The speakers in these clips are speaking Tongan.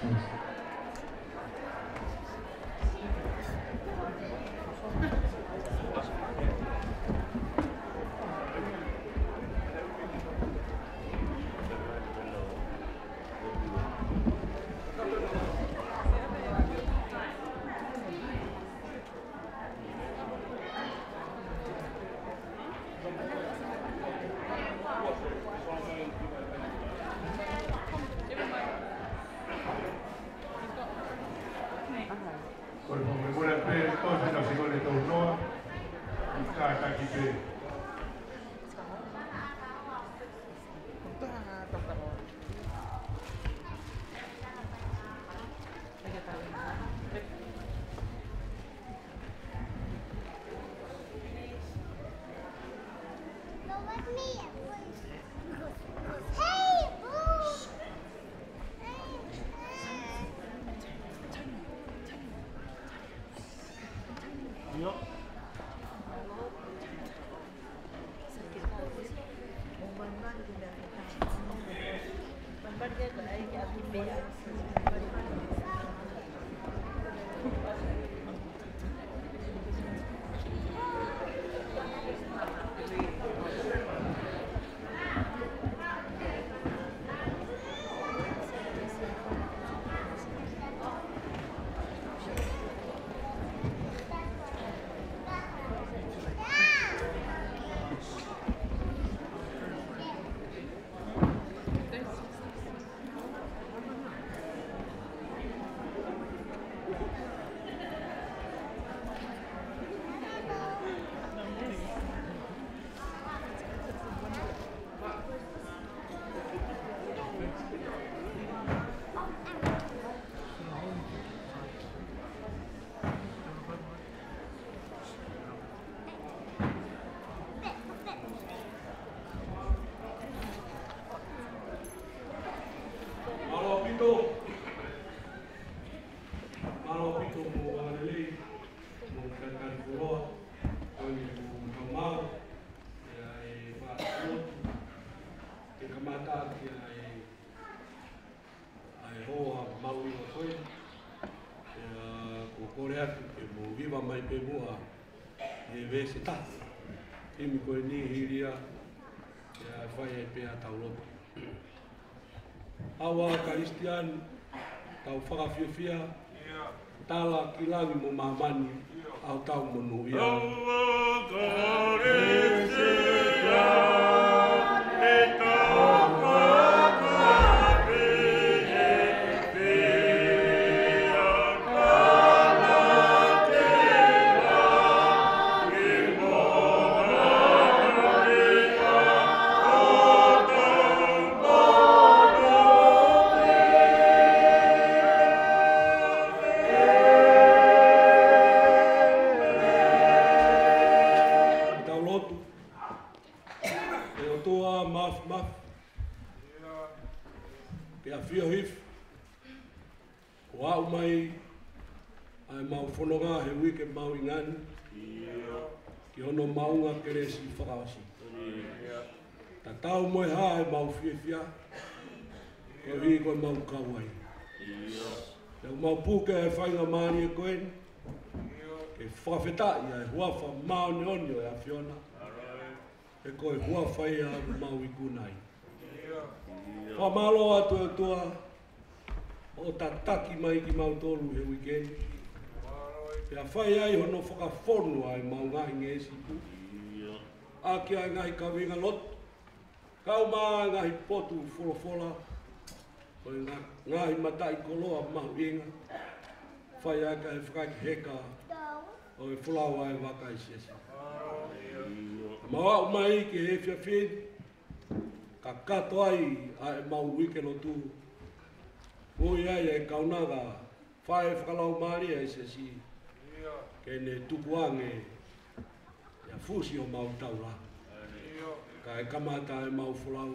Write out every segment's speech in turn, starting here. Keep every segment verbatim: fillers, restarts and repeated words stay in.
Ko e fakamolemole pē, tau fai ʻa e sīkone tau noa, ʻi he kātaki pē. Mālō ʻaupito. Mālō ʻaupito mo e vaka lelei, mo e kakai fuoloa, ko eni ʻoku mau, ʻa e faʻa lotu, ke kamata ʻaki ʻa e ʻa e hoa mahuʻinga ko ē. Pea ʻoku ou kole atu ke mou hiva mai pē muʻa ʻi he veesi ʻe taha. Himi ko eni hili ia, pea fai ai pē ʻetau lotu. ʻAua Kalisitiane, tau fakafiefia, tala ki langi mo māmani, ʻa hotau monūʻia. Tau lotu. ʻE ʻOtua Māfimafi, pea ʻafio hifo, kuo aʻu mai ʻa e mau fononga he uike mahuʻinga ni, ki hono maʻuʻanga kelesi fakaʻosi. Tatau mo e hā ʻemau fiefia, koeʻuhi ko e mau kau ai. Pea ʻoku mau puke ʻa e faingamālie ko eni, ke fakafetaʻi ʻa e huafa māʻoniʻoni ʻo e ʻAfiona. He ko e huafa ia ʻoku mau ikuna ai. Fakamālō atu ʻe ʻOtua, ʻo tataki mai kimautolu he uike ni. Pea fai ai hono fakafonu ʻa e mau ngaahi ngeʻesi ipu, ʻaki ʻa e ngaahi kaveinga lotu, kau mo e ngaahi potu folofola, ko e nga-, ngaahi mataʻikoloa mahuʻinga, fai ai ʻa e fakaheka ʻo e folau ʻa e vaka ʻi he siasi. Mau aʻu mai ki he efiafi ni, kakato ai ʻa ʻemau uike lotu, ʻo ʻi ai ʻa e kaunanga faʻē fakalaumālie ʻa e siasi, ke ne tukuange ʻa e fusi ʻo mau taula. Kae kamata ʻemau folau,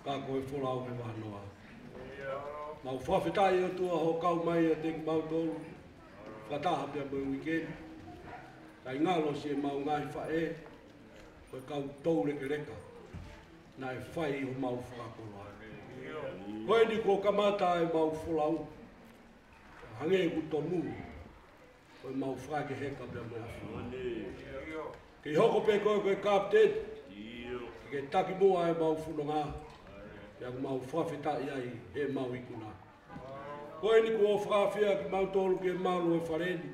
ka ko e folau he vanoa. Mau fakafetaʻi ʻOtua hoʻo kau mai ʻiate kimautolu, fakataha pea mo e uike ni. Kae ngalo siʻemau ngaahi faʻē, ko e kau toulekeleka. naʻe fai ʻi homau fakakoloa. Ko eni kuo kamata ʻemau folau. Hangē ʻoku tonu, ko ʻemau fakaheka pea mo e ʻAfiona. Ke hoko pē koe ko e kapiteni, ke taki muʻa ʻemau fononga, pea ʻoku mau fakafetaʻi ai heʻemau ikuna. Ko eni kuo fakaafeʻi kimautolu ke malu ʻi he fale ni.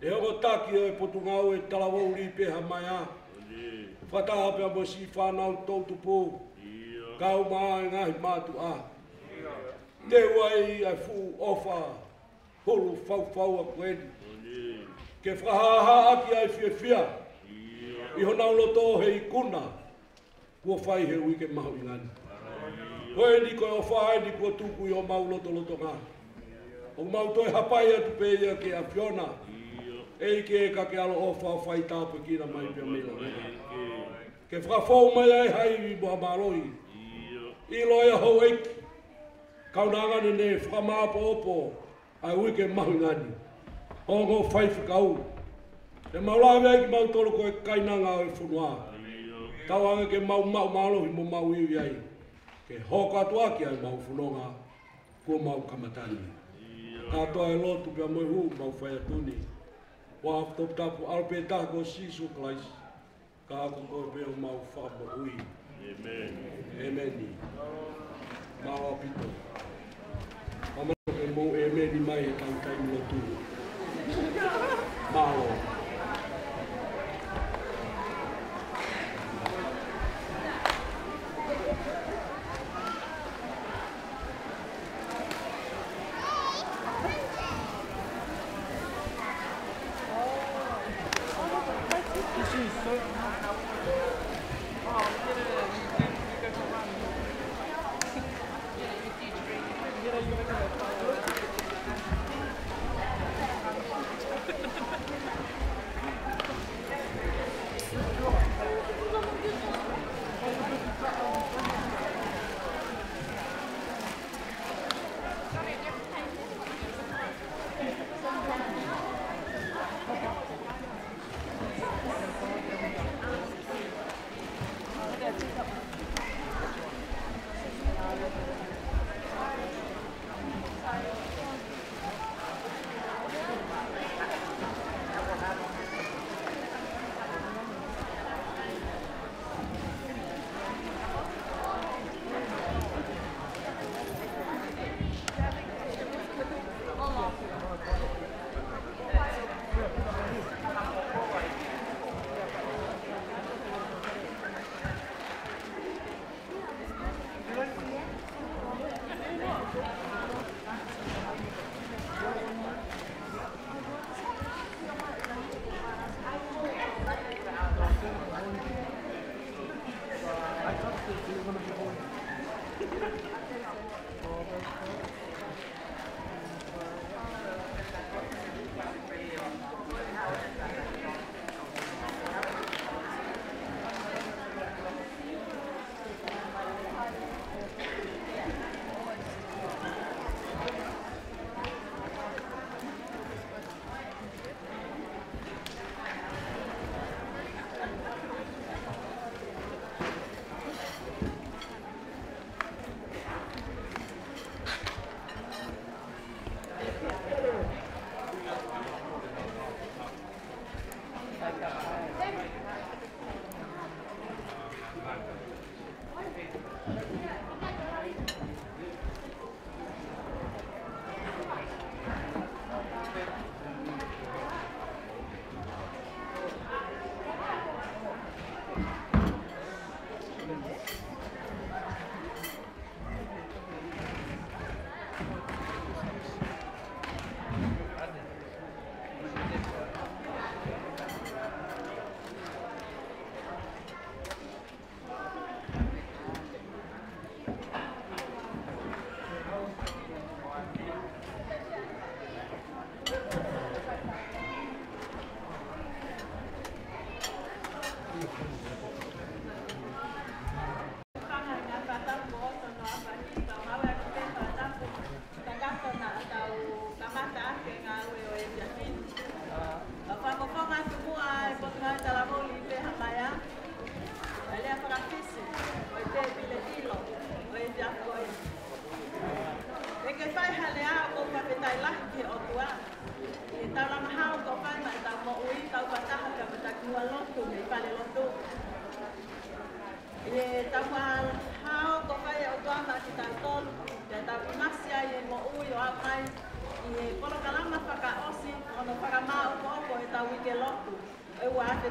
ʻE ongo taki ʻo e Potungāue Talavou Lipeha Maea, fakataha pea mo siʻi fānau toʻutupu, kau mo e ngaahi mātuʻa. Teu ai ʻa e fuʻu ʻofa hulu faufaua ko eni, ke fakahāhāʻaki ʻa e fiefia ʻi honau loto he ikuna kuo fai he uike mahuʻinga ni. Ko eni ko e ʻofa eni kuo tuku ʻi homau lotolotonga. ʻOku mau toe hapai atu pē ia ki he ʻAfiona. ʻEiki, ka ke ʻaloʻofa ʻo faitāpuekina mai pea mei langi, ke fakafou mai ʻa e ivi mo ha mālohi. ʻIlo ʻa e houʻeiki, kaunanga naʻe fakamāʻopoʻopo ʻa e uike mahuʻinga ni. Ongo faifekau, ʻe mau lave ai kimautolu ko e kainanga ʻo e fonua. Tauange ke mau maʻu mālohi mo mau ivi ai, ke hoko atu ʻaki ʻemau fononga kuo mau kamata ni. Kātoa e lotu pea mo e hū mau fai atu ni, ʻi he huafa toputapu ʻo e ʻAlo pē taha ko Sīsū Kalaisi, ka ko koe pē homau Fakamoʻui. ʻĒmeni. ʻĒmeni. Mālō ʻaupito. Mālō ke mou ʻēmeni mai ʻetau taimi lotu. Mālō.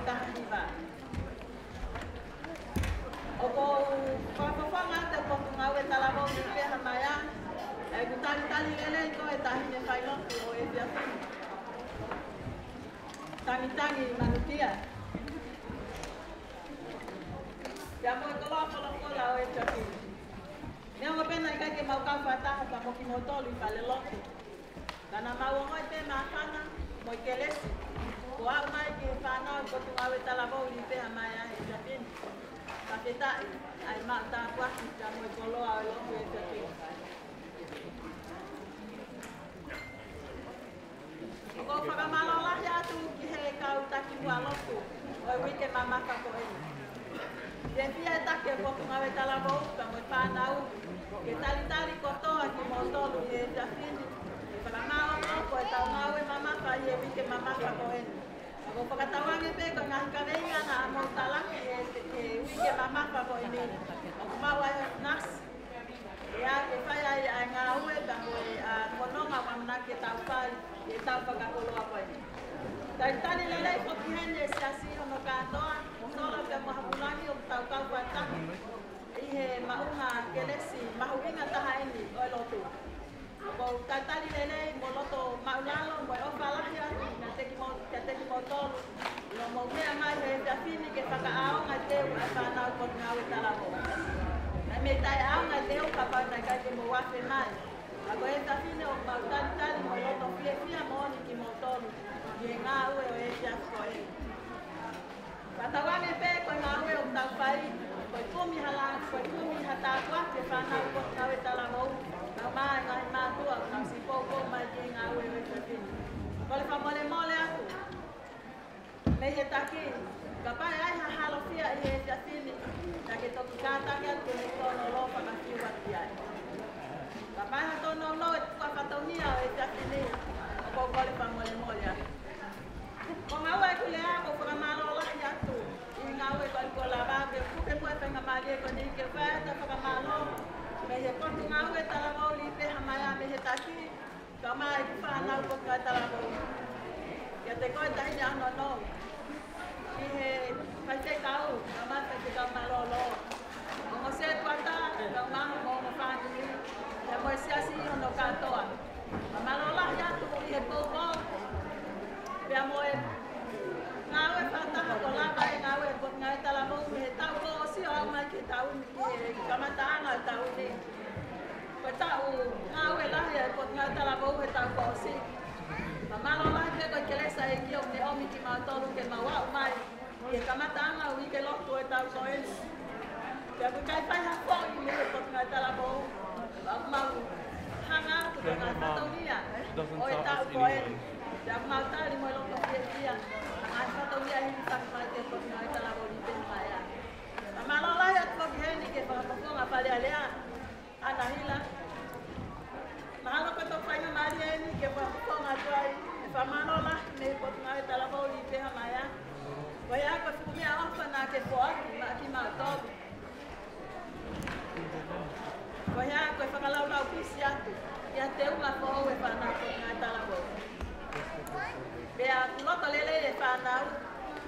taha hiva. ʻOku ou fakafofonga atu e Potungāue Talavou Lipe Hamaea, ʻa ʻeku talitali lelei ko e taʻahine failotu ʻo e efiafi ni, Tangitangi Manukia. Pea mo e koloa folofola ʻo e efiafi ni. Neongo pē naʻe ʻikai ke mau kau fakataha pea mo kimoutolu ʻi falelotu, ka naʻa mau ongoʻi pē māfana mo e kelesi kuo aʻu mai ki he fānau Potungāue Talavou Lipe Hamaea he efiafi ni. Fakafetaʻi ʻa e maʻu tāpuaki pea mo e koloa ʻo e lotu he efiafi ni. ʻOku ou fakamālō lahi atu ki he kau taki muʻa lotu ʻo e uike mamafa ko eni. Fiefia e taki e Potungāue Talavou pea mo e fānau ke talitali kotoa kimoutolu ʻi he efiafi ni, ke fakamaʻopoʻopo ʻetau ngāue mamafa ʻi he uike mamafa ko eni. ʻOku ou fakatauange pē ko e ngaahi kaveinga naʻa mou talaki he, he uike mamafa ko eni, ʻoku maʻu ai ʻa e nasi ʻe ʻai ke fai ai ʻa e ngāue pea mo e, ʻa, fononga ʻoku ʻamanaki ke tau fai ʻi he taʻu fakakoloa ko eni. Talitali lelei foki heni e siasi hono kātoa, Solo pea mo Hapulangi, ʻoku tau kau fakataha ʻi he maʻunga kelesi mahuʻinga taha eni ʻo e lotu. ʻOku ou talitali lelei mo loto māʻulalo mo e ʻofa lahi atu kiate kimou-, kiate kimoutolu, ʻi hoʻomou meʻa mai he efiafi ni ke fakaʻaonga e teu ʻa e fānau Potungāue Talavou. Naʻe mei taʻeʻaonga e teu kapau naʻe ʻikai ke mou afe mai. Ka ko e efiafi ni ʻoku mau talitali mo loto fiefia moʻoni kimoutolu ʻi he ngāue ʻo e efiafi ko eni. Fakatauange pē ko e ngāue ʻoku tau fai, ko e kumi ha la-, ko e kumi ha tāpuaki ki he fānau Potungāue Talavou, pea mo e ngaahi mātuʻa ʻoku nau siʻi poupou mai ki he ngāue ʻo e efiafi ni. Kole fakamolemole atu mei he taki, kapau ʻe ʻi ai ha halofia ʻi he efiafi ni, naʻa ke toki kātaki atu ke ne tōnounou fakafiu atu ki ai. Kapau ʻe ʻi ai ha tōnounou e tuʻunga fatongia ʻo e efiafi ni, ʻoku ou kole fakamolemole atu. Ko e ngāue ʻeku lea, ʻoku ou fakamālō lahi atu ʻi he ngāue ko eni kuo lava, pea ʻoku ou puke muʻa e faingamālie ko eni ke fai atu e fakamālō mei he Potungāue Talavou Lipe Hamaea mei he taki, kae ʻumaʻā e fānau Potungāue Talavou. Kiate koe Taʻahine Anono, ki he faifekau, kae ʻumaʻā e faifekau mālōlō, ongo setuata, kae ʻumaʻā hoʻomou fāmili, pea mo e siasi hono kātoa. Fakamālō lahi atu ʻi he poupou pea mo e ngāue fakataha kuo lava e ngāue ʻa e Potungāue Talavou mei he taʻu kuo ʻosi ʻo aʻu mai ki he taʻu ni, ki he kamataʻanga ʻo e taʻu ni. Ko e taʻu ngāue lahi ʻa e Potungāue Talavou he taʻu kuo ʻosi. Fakamālō lahi pē ko e kelesi ʻa e ʻEiki ʻoku ne ʻomi kimautolu ke mau aʻu mai ki he kamataʻanga ʻo e uike lotu ʻo e taʻu ko eni. Pea ʻoku ʻikai fai ha foʻi mei he Potungāue Talavou, pea ʻoku mau hanga atu ki he ngaahi fatongia ʻo e taʻu ko eni. Pea ʻoku mau tali mo e loto fiefia ʻa e ngaahi fatongia ʻi he taki mai ki he Potungāue Talavou Lipe Hamaea. Fakamālō lahi atu foki heni ki he fakafofonga Fale Alea, ʻAna Hila. Mahalo ko e toki faingamālie eni ke fakafofonga atu ai e fakamālō lahi mei he Potungāue Talavou Lipe Hamaea. Ko ia ko e fuʻu meʻaʻofa naʻa ke foaki maʻa kimautolu. Ko ia ko e fakalaulaupisi atu ki he teunga foʻou e fānau Potungāue Talavou. Pea ʻoku loto lelei e fānau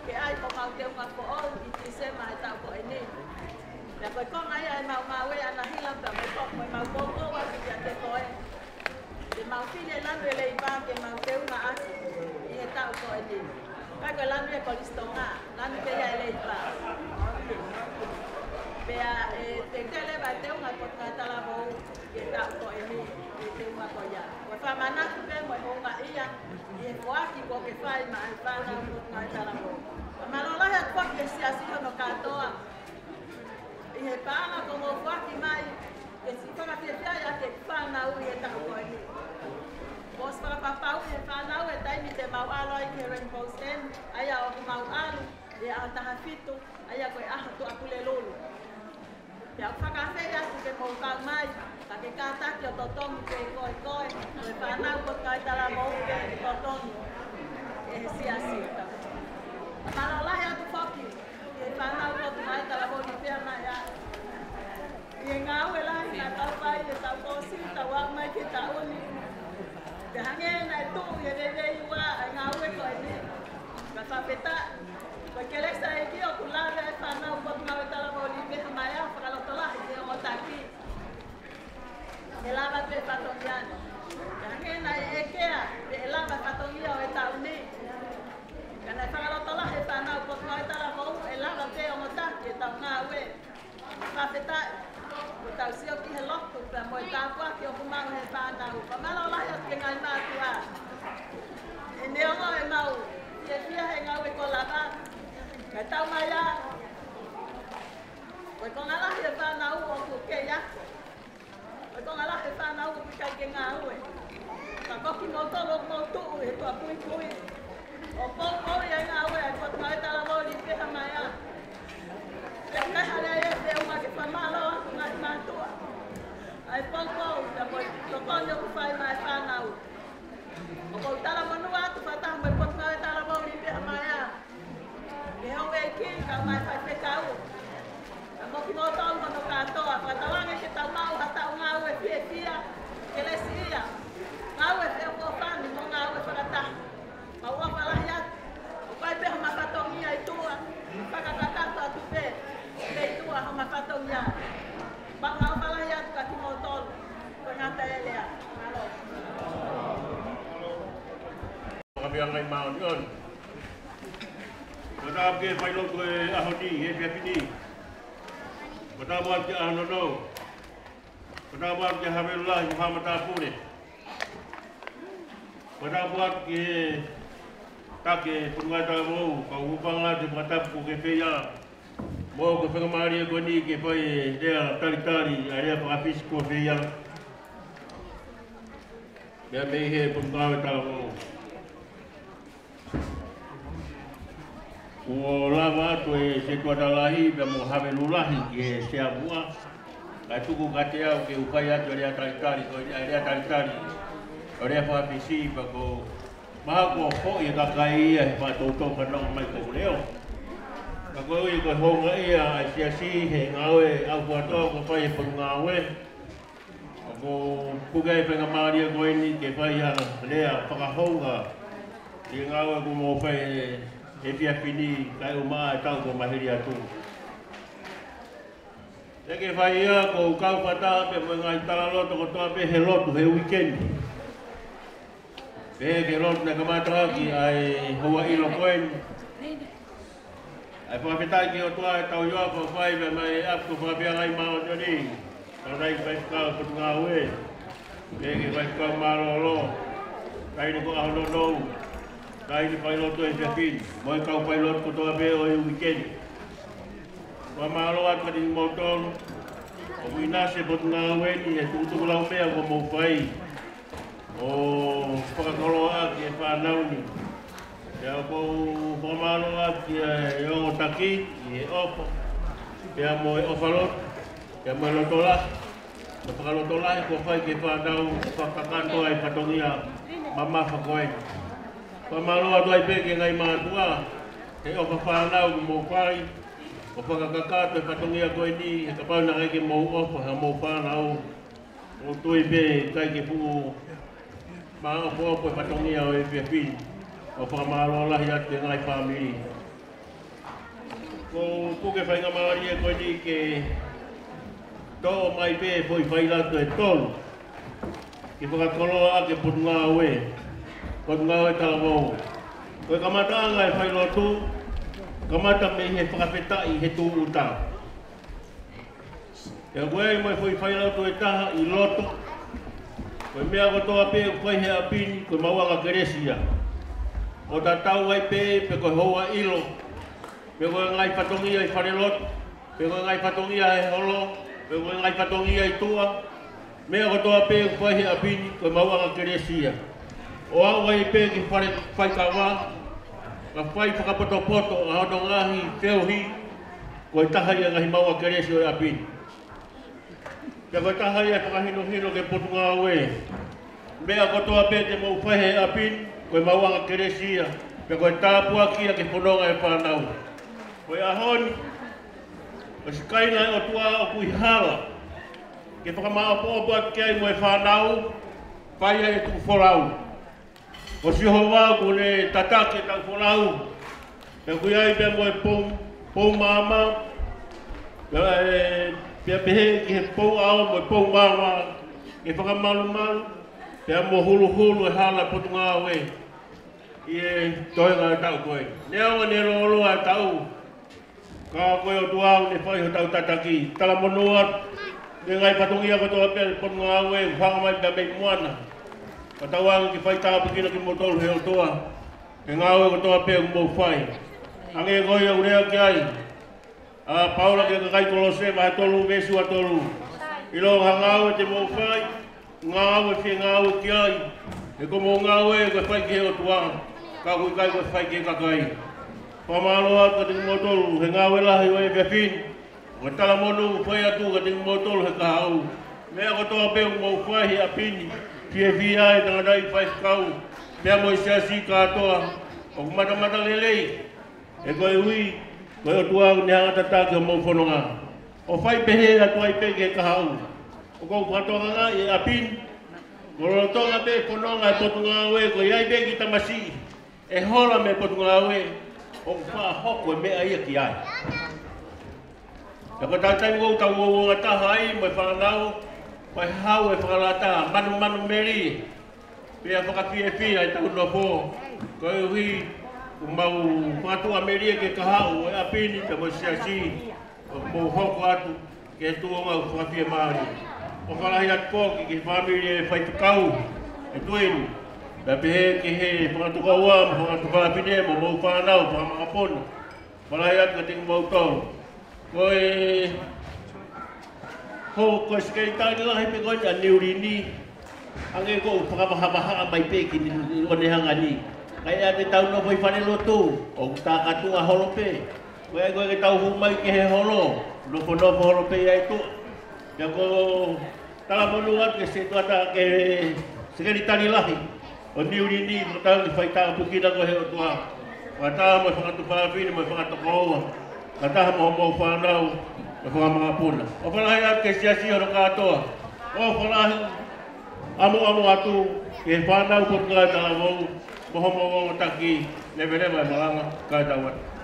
ke ʻai homau teunga foʻou ʻi Tīsema he taʻu ko eni. Pea ko e konga ia ʻemau ngāue ʻAna Hila pea mo e ko-, mo ʻemau poupou atu kiate koe, ke mau fili e lanu e leipa ke mau teunga ʻaki ʻi he taʻu ko eni. ʻIkai ko e lanu ia ko Lisitonga, lanu pē ia e leipa. Pea ʻe teuteu leva e teunga ʻa e Potungāue Talavou ki he taʻu ko eni, ʻi he teunga ko ia. Ko e fakamanatu pē mo e houngaʻia ʻi he foaki kuo ke fai maʻa e fānau Potungāue Talavou. Fakamālō lahi atu foki ki he siasi hono kātoa ʻi he paʻanga kuo mou foaki mai ke siʻi fakafiefia ai ʻa e fānau ʻi he taʻu ko eni. Kuo ʻosi fakapapauʻi ʻe he fānau e taimi te mau ʻalu ai ki he Rainbow's End, ʻa ia ʻoku mau ʻalu he ʻaho taha fitu, ʻa ia ko e ʻaho Tuʻapulelulu. Pea ʻoku fakaafeʻi atu ke mou kau mai, ka ke kātaki ʻo totongi pē koe, koe, ko e fānau Potungāue Talavou ke totongi ʻe he siasi. Fakamālō lahi atu foki ki he fānau Potungāue Talavou Lipe Hamaea ʻi he ngāue lahi naʻa tau fai he taʻu kuo ʻosi, tau aʻu mai ki he taʻu ni. Pea hangē naʻe tuʻu ʻi he veiveiua ʻa e ngāue ko eni. Ka fakafetaʻi Ko e kelesi ʻa e ʻEiki ʻoku lave ai e fānau Potungāue Talavou Lipe Hamaea, fakalotolahi ki he ongo taki. ʻE lava pē fatongia ni. Ka hangē naʻe ʻekea, pea ʻe lava fatongia ʻo e taʻu ni. Ka naʻe fakalotolahi e fānau Potungāue Talavou, ʻe lava pē ongo taki ʻetau ngāue. Fakafetaʻi, kuo tau sio ki he lotu, pea mo e tāpuaki ʻoku maʻu he fānau. Fakamālō lahi atu ki he ngaahi mātuʻa. ʻE neongo ʻemau fiefia he ngāue kuo lava, ka tau mai ā. Ko e konga lahi e fānau ʻoku kei ako. Ko e konga lahi e fānau ʻoku ʻikai ke ngāue. Ka ko kimoutolu ʻoku mou tuʻu he tuʻapuipui ʻo poupouʻi e ngāue ʻa e Potungāue Talavou Lipe Hamaea. Pea ʻikai hale ai e feʻunga ke fakamālō atu ngaahi mātuʻa ʻa e poupou, pea mo e tokoni ʻoku fai maʻa e fānau. ʻOku ou talamonū atu fakataha mo e Potungāue Talavou Lipe Hamaea ki he houʻeiki, kae ʻumaʻā e faifekau. Pea mo kimoutolu hono kātoa, fakatauange ke tau maʻu ha taʻu ngāue fiefia, kelesiʻia, ngāue feʻofoʻofani mo ngāue fakataha. Mau ʻofa lahi atu, ʻoku ʻi ai pē homa fatongia ʻi tuʻa, fakakakato atu pē, pē ʻi tuʻa homa fatongia. Mau ʻofa lahi atu kia kimoutolu, ko e ngata e lea. Mālō. Fakafeangai māʻoniʻoni. Ko e tapu ki he failotu he ʻaho ni, he efiafi ni. Ko e tapu atu ki he ʻAhononou. Ko e tapu atu ki he Havelu Lahi mo Haʻa Matāpule. Ko e tapu atu ki he taki Potungāue Talavou, kau hūfanga atu he fakatapu kuo ke fai. Mo ko e faingamālie ko eni ke fai e lea talitali ʻa e lea fakafisi kuo fai. Meʻa mei he Potungāue Talavou. Kuo lava atu e Setuata Lahi pea mo Havelu Lahi ki he Sea Muʻa. Kae tuku kiate au ke u fai atu e lea talitali, ko e lea talitali ʻo e lea fakafisi pea ko e mahalo kuo foʻi e kakai ia he faʻa toutou fanongo mai ki hoku leʻo. Ka koeʻuhi ko e houngaʻia ʻa e siasi he ngāue ʻaufuatō kuo fai he Potungāue. ʻOku ou puke ai e faingamālie ko eni ke fai ha lea fakahounga ʻi he ngāue kuo mou fai he efiafi ni kae ʻumaʻā e taʻu kuo maliu atu. Te ke fai ia, ʻoku ou kau fakataha pē mo e ngaahi talaloto kotoa pē he lotu he uike ni. Pehē ki he lotu naʻe kamata ʻaki ʻa e houa ʻilo ko eni. ʻA e fakafetaʻi ki he ʻOtua ʻetau ʻofa fai pē mai ʻa e ʻapi ko e fakafeangai māʻoniʻoni. Tau nai faifekau Potungāue. Pehē ki he faifekau mālōlō. Taʻahine ko ʻAhononou. Taʻahine failotu he efiafi ni. Mo e kau failotu kotoa pē ʻo e uike ni. Fakamālō atu kiate kimoutolu ʻoku ʻinasi e Potungāue ni he tukutuku laumeʻa kuo mou fai ʻo fakakoloa ʻaki e fānau ni. Pea ʻoku ou fakamālō atu ki he ongo taki ʻi he ʻofa, pea mo e ʻofa lotu, pea mo e loto lahi, mo e fakalotolahi kuo fai ki he fānau, fakakakato ai e fatongia mamafa ko eni. Fakamālō atu ai pē ki he ngaahi mātuʻa he ʻofa fānau kuo mou fai ʻo fakakakato e fatongia ko eni, he kapau naʻe ʻikai ke mou ʻofa he mou fānau, ʻoku ou tui pē ʻikai ke fuʻu maʻopoʻopo e fatongia ʻo e efiafi ni. ʻOku ou fakamālō lahi atu ki he ngaahi fāmili. ʻOku ou puke e faingamālie ko eni ke toʻo mai pē e foʻi failotu ʻe tolu ke fakakoloa ʻaki e Potungāue, Potungāue Talavou. Ko e kamataʻanga e failotu, kamata mei he fakafetaʻi he tūʻuta. Pea ʻoku ʻi ai mo e foʻi failotu ʻe taha ʻi loto. Ko e meʻa kotoa pē ʻoku fai he ʻapi ni, ko e maʻuʻanga kelesi ia. ʻO tatau ai pē pe ko e houa ʻilo, pe ko e ngaahi fatongia ʻi falelotu, pe ko e ngaahi fatongia he holo, pe ko e ngaahi fatongia ʻi tuʻa. Meʻa kotoa pē ʻoku fai he ʻapi ni, ko e maʻuʻanga kelesi ia. ʻO aʻu ai pē ki he fale faikava, ka fai fakapotopoto ʻa hono ngaahi feohi, ko e taha ia e ngaahi maʻuʻanga kelesi ʻo e ʻapi ni. Pea ko e taha ia e fakahinohino ki he Potungāue. Meʻa kotoa pē te mou fai he ʻapi ni, ko e maʻuʻanga kelesi ia. Pea ko e tāpuaki ia ki he fononga e fānau. Ko e ʻaho ni, ʻosi kaila e ʻOtua ʻoku ʻi he hala ke fakamaʻopoʻopo atu ki ai mo e fānau, fai ai e tuʻu folau. Ko Sihova kuo ne tataki ʻetau folau. Pea ʻoku ʻi ai pea mo e pou, pou maama, pea, ē, pea pehē ki he pou ʻao mo e pou maama, ke fakamalumalu, pea mo huluhulu e hala Potungāue ʻi he toenga ʻo e taʻu ko ē. Neongo ʻene lōloa e taʻu, ka ko e ʻOtua ʻoku ne fai hotau tataki. Talamonū atu ki he ngaahi fatongia kotoa pē ʻo Potungāue, ʻoku hanga mai pea mei Moana. Ka tauange ke fai tāpuekina kimoutolu ʻe he ʻOtua he ngāue kotoa pē ʻoku mou fai. Hangē ko ia ʻoku lea ki ai ʻa Paula ki he kakai Kolose, vahe tolu, veesi ua tolu. ʻIlo ha ngāue te mou fai, ngāue fie ngāue ki ai, he ko hoʻomou ngāue ko e fai ki he ʻOtua, ka ʻoku ʻikai ko e fai ki he kakai. Fakamālō atu kiate kimoutolu he ngāue lahi ʻo e efiafi ni. Ko e talamonū ʻoku fai atu kiate kimoutolu he kahaʻu. Meʻa kotoa pē ʻoku mou fai he ʻapi ni, fiefia ai e tangataʻeiki faifekau, pea mo e siasi kātoa, ʻoku matamata lelei, he koeʻuhi ko e ʻOtua ʻoku ne hanga ʻo tataki hoʻomou fononga. ʻO fai pehē atu ai pē ki he kahaʻu. ʻOku ou fakatokangaʻi e ʻapi ni, ko lolotonga pē e fononga e Potungāue, ʻoku ʻi ai pē kiʻi tamasiʻi ʻe hola mei Potungāue, ʻoku faʻa hoko e meʻa ia ki ai. Pea ko e taimi ʻoku tau uouangataha ai mo e fānau, ko e hau e fakalata, manumanu melie, pea fakafiefia ʻetau nofo, koeʻuhi ʻoku mau fakatuʻamelie ki he kahaʻu ʻo e ʻapi ni pea mo e siasi, ʻoku mou hoko atu ki he tuʻunga ʻoku fakafiemālie. ʻOfa lahi atu foki ki he fāmili ʻo e faifekau, ʻe tuʻu eni, pea pehē ki he fanga tokoua mo e fanga tuofāfine mo hoʻomou fānau fakamakapuna. ʻOfa lahi atu kiate kimoutolu. Ko e hoko e sekelitali lahi pē ko eni ʻa Niulini, hangē ʻoku fakavahavahaʻa mai pē ki Onehunga ni. Ka ʻi heʻetau nofo ʻi falelotu, ʻoku takatuʻa holo pē. Ko e ʻai ko ē ke tau hū mai ki he holo, nofonofo holo pē ʻi tuʻa. Pea ʻoku ou talamonū atu ki he setuata, ki he sekelitali lahi ʻo Niulini, fakatauange ke fai tāpuekina koe ʻe he ʻOtua. Fakataha mo e fanga tuofāfine mo e fanga tokoua. Fakataha mo hoʻomou fānau mo e fanga makapuna. ʻOfa lahi atu ki he siasi hono kātoa. ʻOfa lahi ʻamuʻamu atu ki he fānau Potungāue Talavou mo hoʻomou ongo taki, leveleva e malanga, kae tau atu.